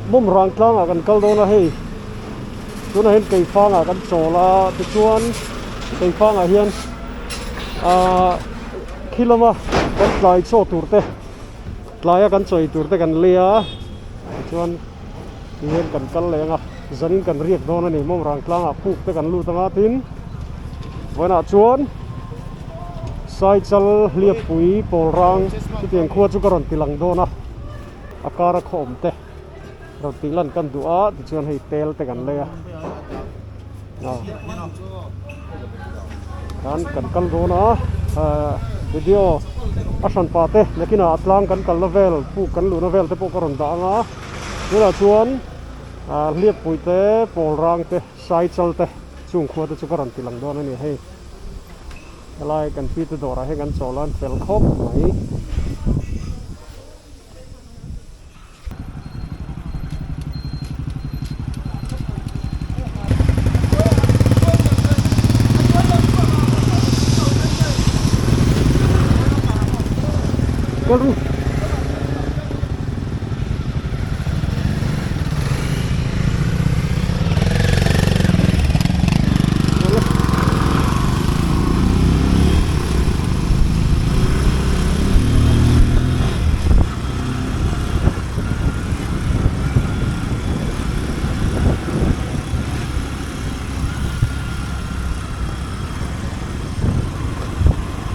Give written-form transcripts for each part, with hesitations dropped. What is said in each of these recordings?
Mawmrang tlangah kan kal dawn a hei tunah hian Keifangah kan chawl a tichuan Keifangah hian ahh khi lama kan tlai chaw tur te tlaia kan chawi tur te kan lei a tichuan tihian kan kal leh ang a zanin kan riak dawn a ni Mawmrang tlangah puk te kan lut ang a tin vawiinah chuan Saichal hliappui pawl rang chutiang khua chu ka rawn ti lang dawn a a kara khaw awm te rawn tih lan kan duh a tichuan hei tel te kan lei a khan kan kal dawn a ahh video a hran pah te nakinah a tlang kan kalna vel puk kan luhna vel te pawh ka rawn dah ang a tunah chuan ah hliappui te pawl rang te Saichal te chung khua te chu ka rawn ti lang dawn a ni hei helai kan pi te dawrah hian kan chawl a an fel khawp mai.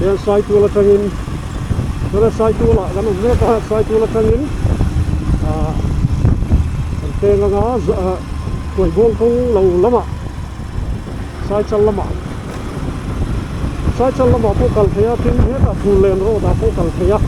Hian Saitual atangin tuna Saitual ah kan awm mek a Saitual atangin ah kan peng anga ah Tuaihbuang kawng lo lamah Saichal lamah Saichal lamah pawh kal thei a tin hetah Phullen road ah pawh kal thei a.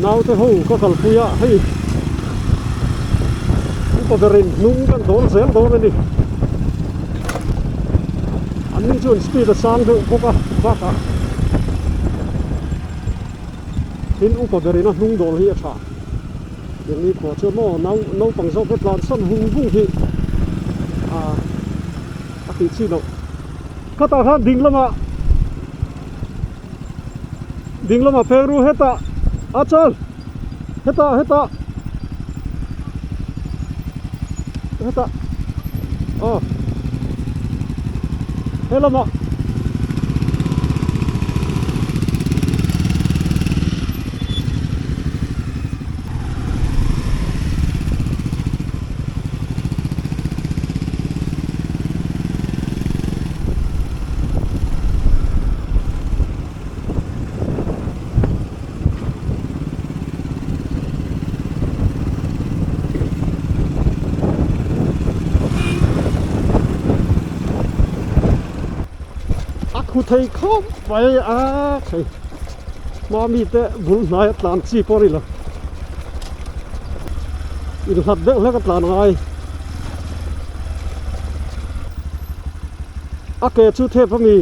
Naute ho ka kalpui a hei upa berin hnung kan dawn zel dawn a ni an ni chuan speed a sang deuh bawk a bakah tin upa berin a hnung dawl hi a tha engni khuah chuan maw naupang zawk te tlansan vung vung hi ah a tih chi loh. Khatah khan ding lamah ding lamah pheng ru hetah a chal hetah hetah hetah aw he lamah. A khu thei khawp mai a thei hma mite bul hnai a tlan chi pawh a ni lo inhlat deuh hlek a tlan ngai. A ke chu thep a mi.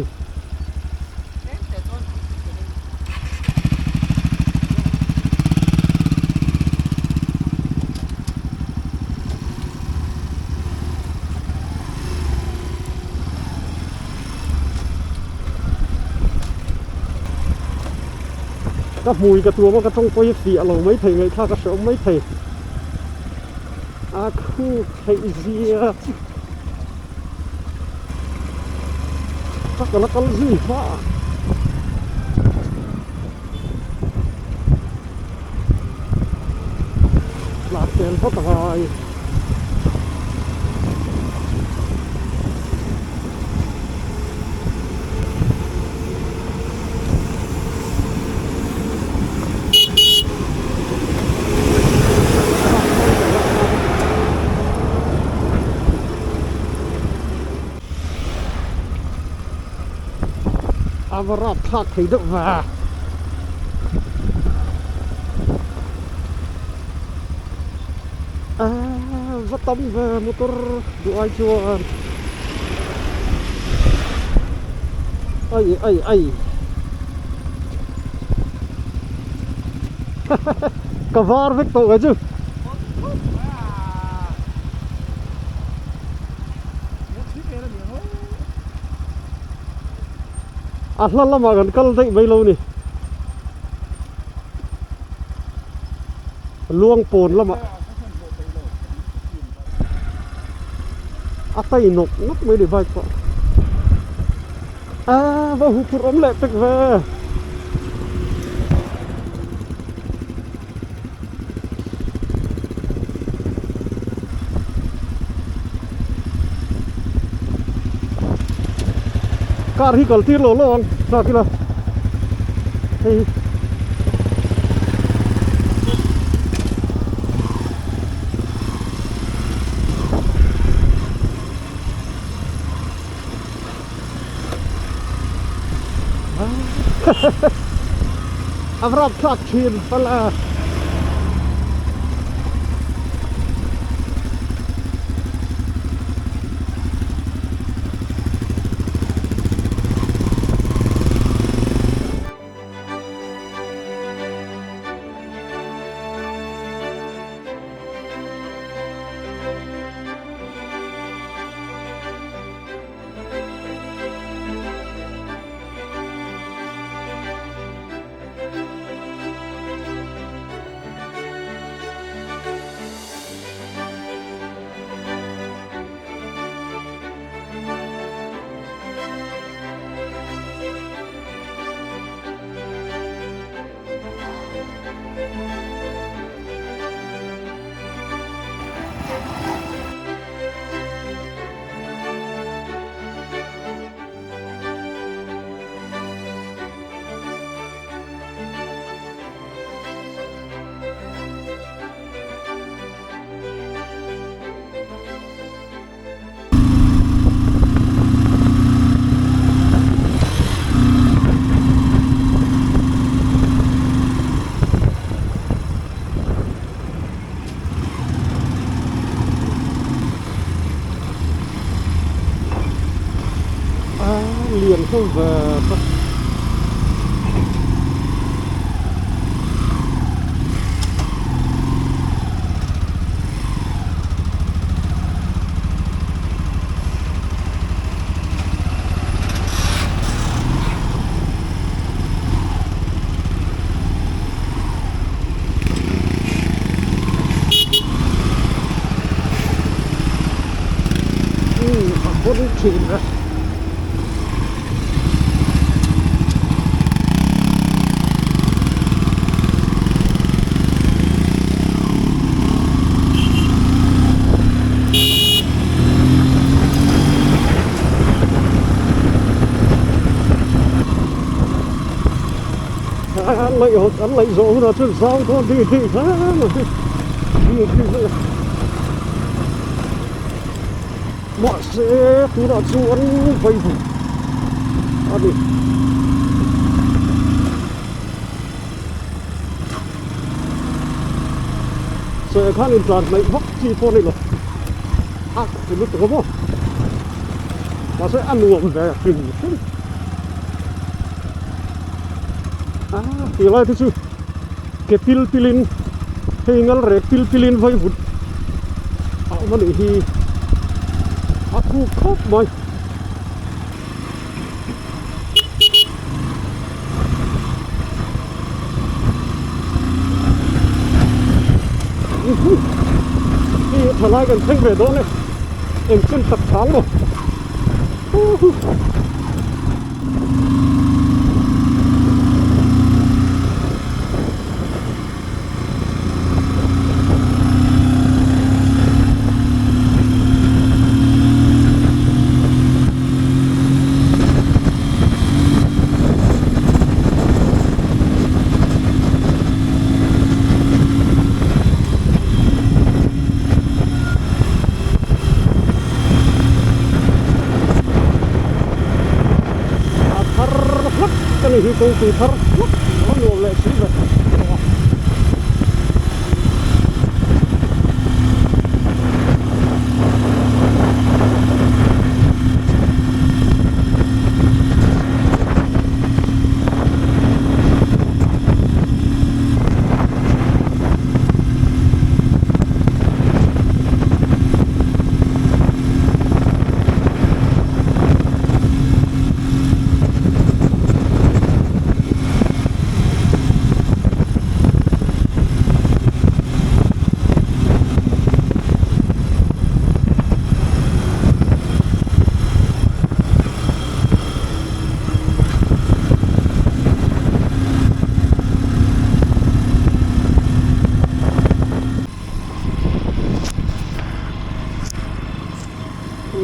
Ka hmui ka tuam a ka tawng pawi a fiah lo maithei ngaihthlak a hrehawm maithei. A khuk theih zia chu ka kal a kal zui hma a. Tlan tel phawt a ngai. A va rap thlak thei deuh va. A va tam ve motor duh ai chuan ai ai ai ka var vek tawh mai chu. A hla lamah kan kal daih mai lo ni. Luang pawn lamah a tai nawk nawk mai ni bike pawh. Aa va hu phurh awm leh pek ve. Car hi kal tir lo lo ang nghak ila hei A rap thlak thin pala. A lian hlawm ve bawk. A hawn thin a. An laih an laih zawh hunah chuan zau dawn ding ding hle mai ding ding mahse tunah chuan vaivut a ni. Sawi khan intlan hnaih vak chi pawh a ni lo a ti lutuk a maw mahse a nuam ve hrim hrim a tih lai te chu ke pil pil in hei ngal rek pil pil in vaivut a awm a nih hi a thuk khawp mai. Hei thalai kan thleng ve dawn e engchen tak chang maw. a ni hi kawngpui thar hlak a nuam leh si ve tawh a.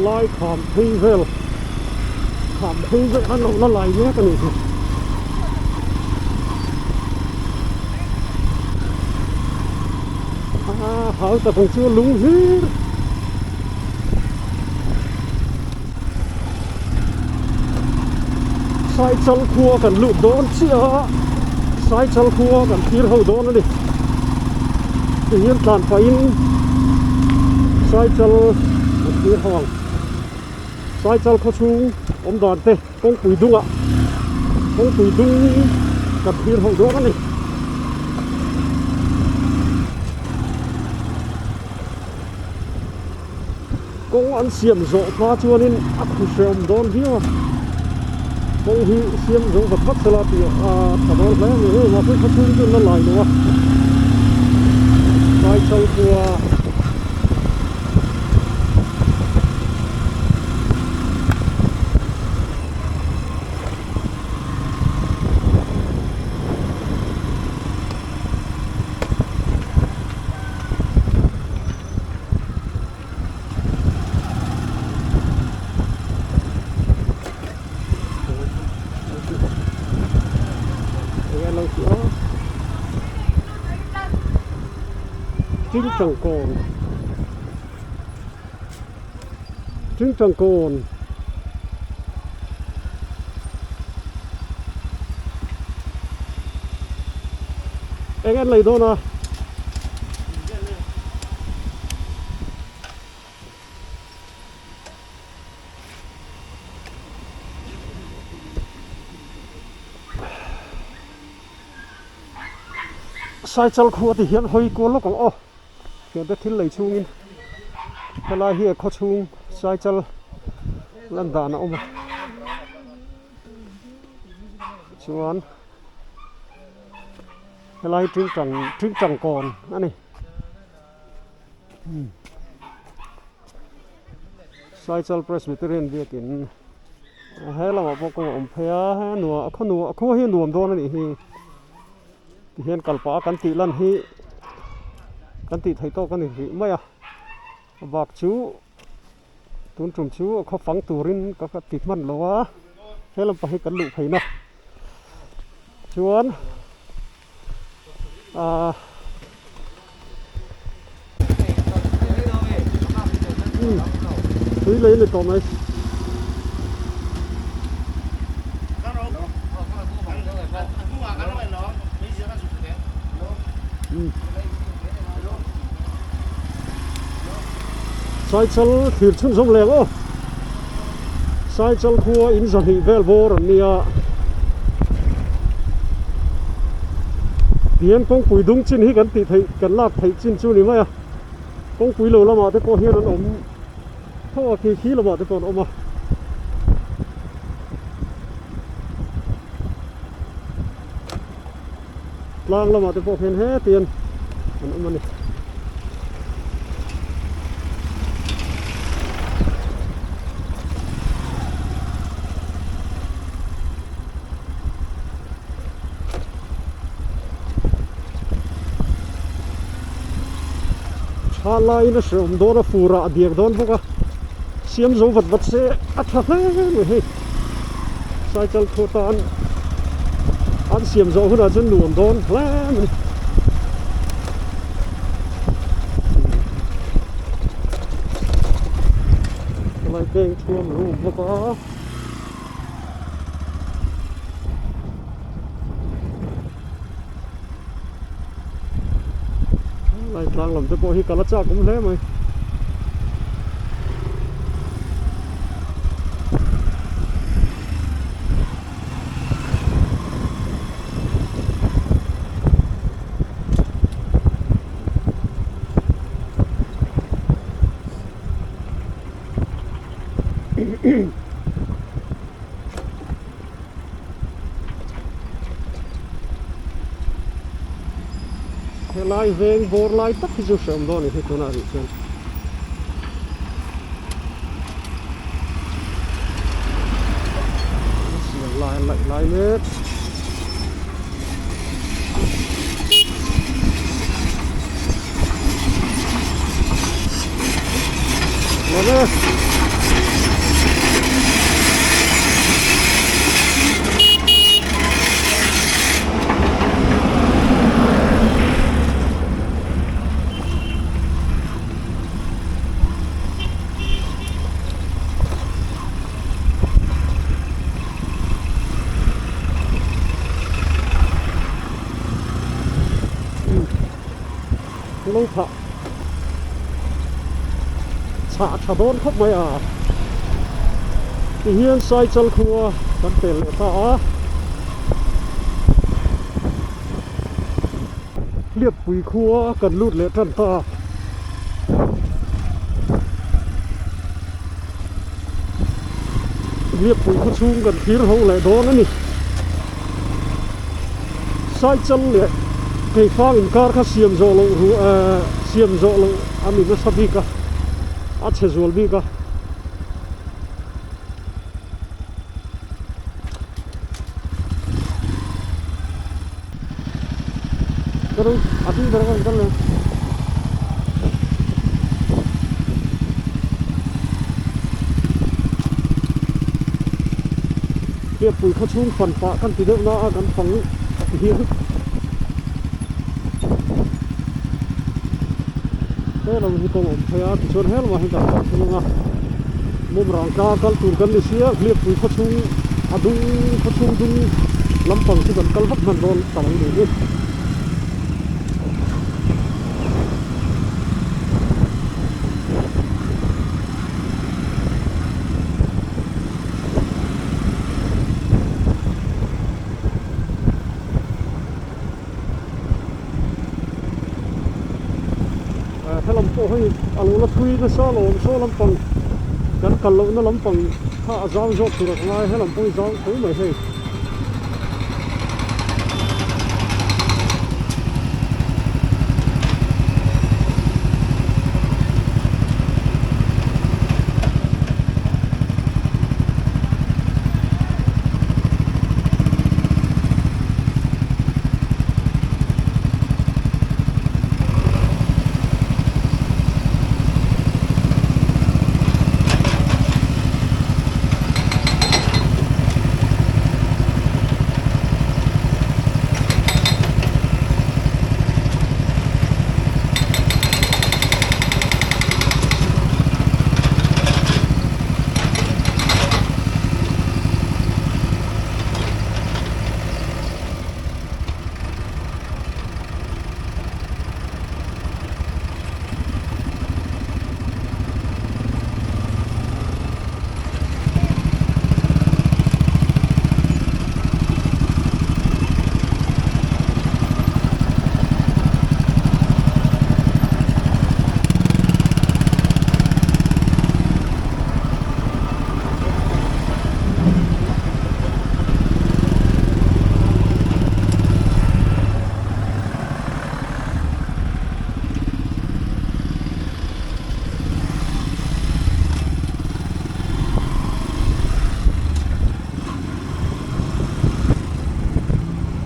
Lai kham phei vel kham phei vel an lo la lai mek a nih hi. A hau tak ang chu lung hlir. Saichal khua kan lut dawn chiah a Saichal khua kan thlir ho dawn a ni tihian tlan pahin Saichal kan thlir ho ang Saichal khaw chhung awm dan te kawngpui dungah kawngpui dung kan thlir ho dawn a ni. Kawng an siam zawh hma chuanin a khu hrehawm dawn viau a, kawng hi siam zo vat vat sela tih a tha dawn hle a ni. Hei mahse khaw chhung chu an la lai lo a, Saichal khua Tingtangkawn Tingtangkawn Eng an lei dawn a. Saichal khua ti hian hawi kual lawk ang aw thiante thil lei chhungin helai hi a khaw chhung Saichal lan dan a awm a chuan. Helai tingtang tingtang kawn a ni Saichal Presbyterian biakin he lamah pawh kawng a awm phei a he nuam a khaw nuam a khua hi a nuam dawn a nih hi tihian kal pah a kan tih lan hi kan tih theih tawk a ni rih mai a a bak chu tun tum chu a khaw fang turin ka ka ti hman lo a he lampang hi kan luh pheina chuan ahh tui lei a ni tawh mai. Saichal thlir chhunzawm leh ang aw. Saichal khua in zahnih vel bawr an nia. Tihian kawngpui dung chin hi kan tih theih kan lak theih chin chu ni mai a. Kawngpui lo lamah te pawh hian an awm tho a khi khi lamah te pawh an awm a. Tlang lamah te pawh khian hetian an awm a ni. Tha laiin a hrehawm dawn a fur ah a diak dawn bawk a siam zo vat vat se a tha hle mai hei. Cycle khu tan an siam zawh hunah chuan nuam dawn hle a ni. Helai peng thuam a lo awm bawk a. Helai tlang lam te pawh hi kal a chak awm hle mai. Helai veng bawr lai tak hi chu hreawm dawn a ni hi tunah rih chuan. A siam lai a laih lai mek. Lo phah chhah tha dawn khawp mai a tihian Saichal khua kan pel leh ta a Hliappui khua kan lut leh tan ta. Hliappui khaw chhung kan thlir ho leh dawn a ni. Saichal leh Keifang inkar kha siam zawh loh ru ehh siam zawh loh a ni nasa bik a, a chhe zual bik a. Hliappui khaw chhung fan pah kan ti deuh na a kan fang hian he lo hi kawng awm phei a tichuan he lamah hian kan kal thung ang a mawmrang tlang a kal tur kan ni sia Hliappui khaw chhung a dung khaw chhung dung lampang chu kan kal vak hman dawn ta lo ni hi. Helam pawh hei a lo la thui nasa lo awm saw lampang kan kal lohna lampang kha a zau zawk tur a ka ngai helam pawh hi zau tho mai hei.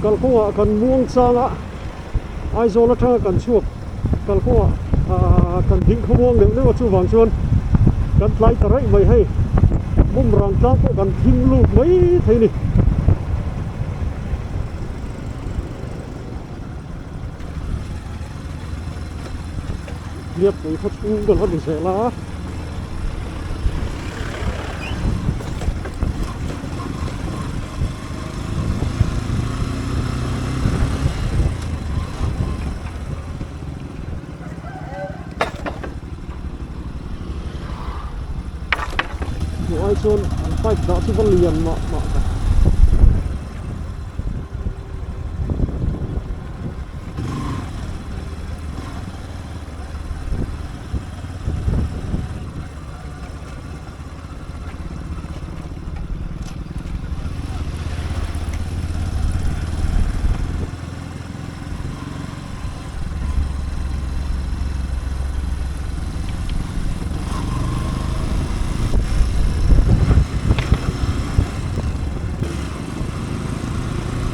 Kalkawngah kan muang chang a, Aizawl atanga kan chhuak kalkawngah ahh kan ding khawmuang deuh deuh a chuvang chuan kan tlai ta raih mai hei bawmrang tlang pawh kan thim lut mai thei a ni. Hliappui khaw chhung ka la ni zel a. chuan an pipe dah chu va lian mah mah ta.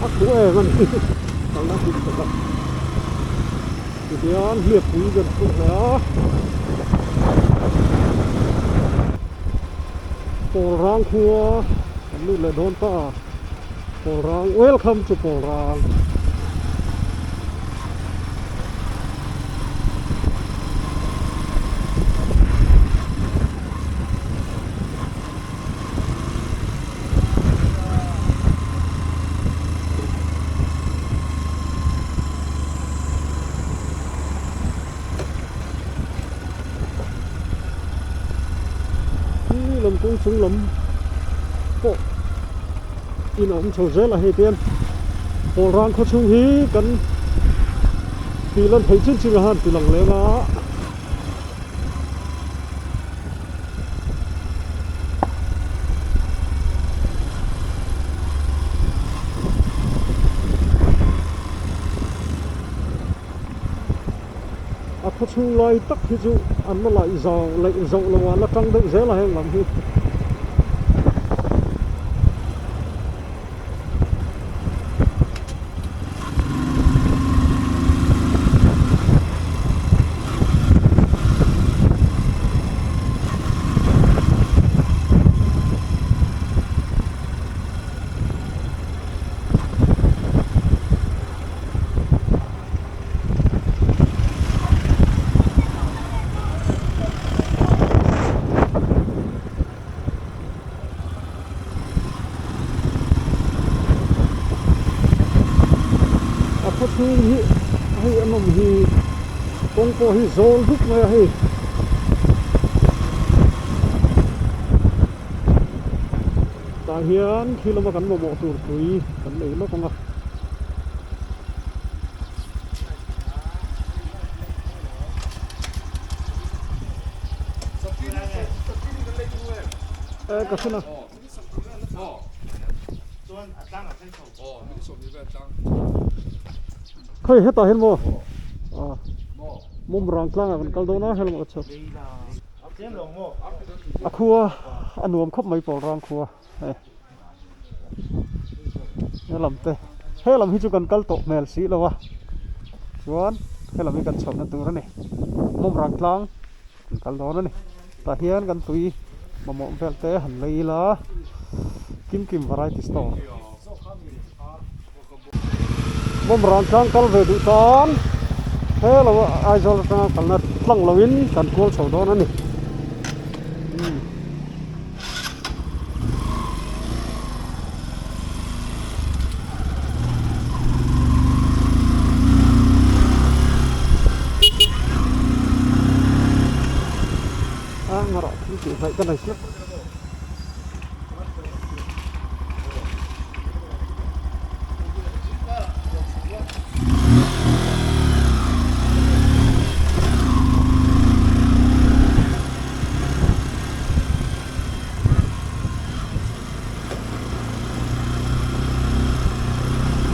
A khuh em a ni kalna hlim tak a tihian hliappui kan hmuh leh a Pawlrang khua kan lut leh dawn ta. Pawlrang welcome to Pawlrang. Khi lam kawng chung lam pawh in a awm chho zel a hei te hian Pawlrang khaw chhung hi kan tih lan theih chin chin a han ti lang lem a. A khaw chhung lai tak hi chu an la laih zau laih zoh lo a la tang deuh zel a heng lam hi. A khaw chhung hi hei a nawm hi kawng pawh hi zawl dup mai a hei. Tah hian khi lama kan mamawh tur tui kan nei lawk ang a. E ka hre na. Khoi hetah hian maw mawmrang tlangah kan kal dawn a helamah ka chho. A khua a nuam khawp mai Pawlrang khua hei helam te helam hi chu kan kal tawh hmel si lo a chuan helam hi kan chhohna tur a ni Mawmrang tlang kan kal dawn a ni tah hian kan tui mamawh vel te han lei ila Kim Kim Variety Store Mawmrang tlang kal ve duh tan helo Aizawl atanga kalna tlang loin kan kual chho dawn a ni. A ngarawh thil tih hnaih ka nei hlek.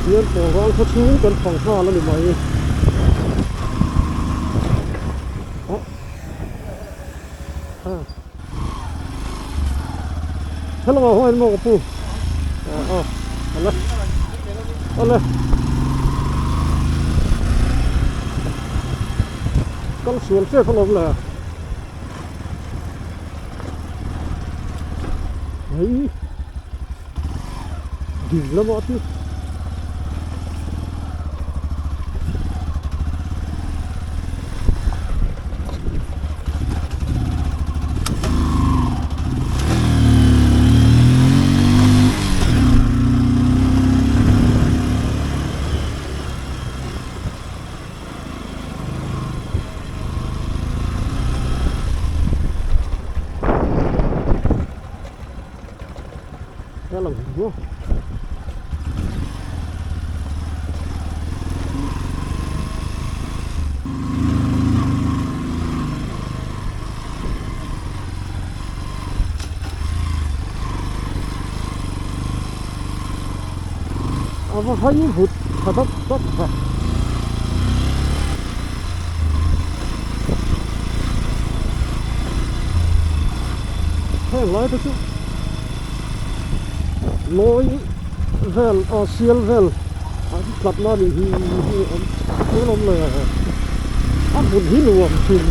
Hian Pawlrang khaw chhung kan fang nghal a ni mai. Hello ho en mo pu ờ ale ale kal sual che khalom le hei ding lama chu A va hai vut tha dap dap va. Heng lai te chu lawi vel aw sial vel an tlat na nih hi hi awm thil awm le a hmun hi nuam thin.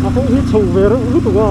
A kawng hi chho ve reuh lutuk a.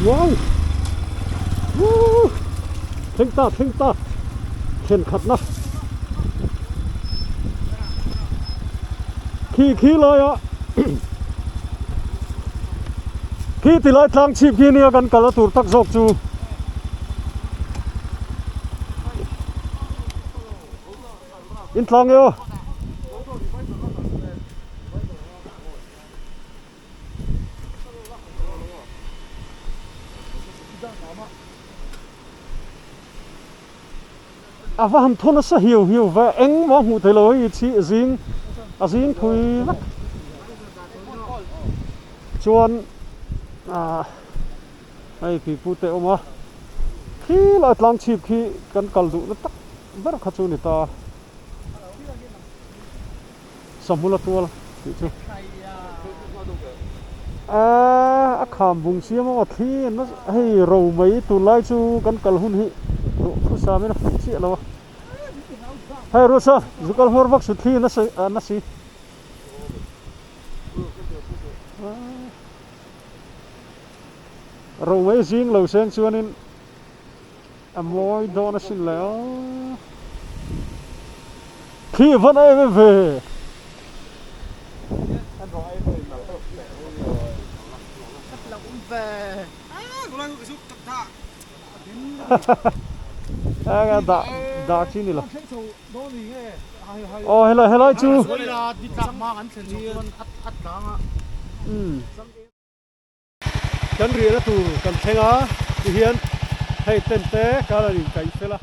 Wow! Woo! Thleng ta, thleng ta. Thlen khatna. Khi khi laia khi ti lai tlang chhip khi nia kan kal a tur tak zawk chu. In tlang e aw. A va han thaw nasa hiu hiu ve, engmaw hmuh theih loh hei chi zing a zing phui vek chuan ah hei pipu te awm a, khi lai tlang chhip khi kan kal duhna tak ber kha chu a ni ta. Sahmula tual tih chu a kham bung siam a thli an hei ro mai tunlai chu kan kal hun hi duhthusam in a fuh chiah lo a hei ruatsa zu kal hmawr vak su thli a na si ro mai zing lo seng chuanin A mawi dawn asin le aw. Khi van em em ve. Eng dah dah chi ni lo. Aw helai helai chu. Umm. Kan riahna tur kan thleng a tihian hei tent te kar an inkaih fel a.